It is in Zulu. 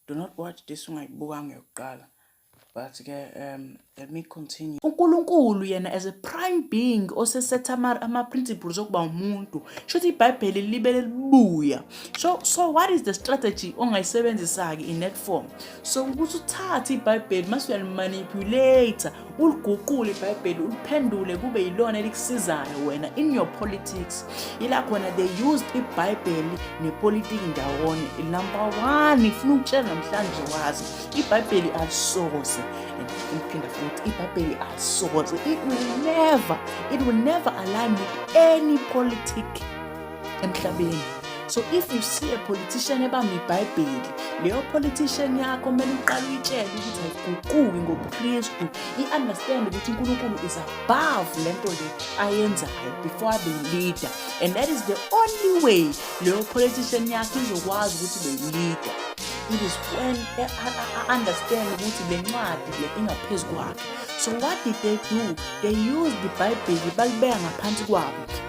Do not watch this ungayibukanga yokuqala. But-ke let me continue. UNkulunkulu yena as a prime being osesetha ama-principles okuba umuntu, shuthi iBhayibheli libe libuya. So what is the strategy ongayisebenzisa-ke in that form? So ukuthi uthathe iBhayibheli mase uyalimanipulate, uliguqule iBhayibheli, uliphendule kube yilona elikusizayo wena in your politics. Ila khona they used iBhayibheli nepolitiki ndawonye. Number one, ngifuna ukutshela namhlanje, wazi iBhayibheli alisoze, and ngiphinda futhi, iBhayibheli alisoze, it will never align with any politic emhlabeni. So if you see a politician ebamba iBhayibheli, leyo politician yakho kumele uqale uyitshele ukuthi ayiguquki ngobuKristu, i-understand ukuthi uNkulunkulu is above lento le ayenzayo before abe leader, and that is the only way leyo politician yakho izokwazi ukuthi ibe leader. It is when understand ukuthi le ncwadi le ingaphezu kwakhe. So what did they do? They used ibhayibheli, balibeka ngaphansi kwabo.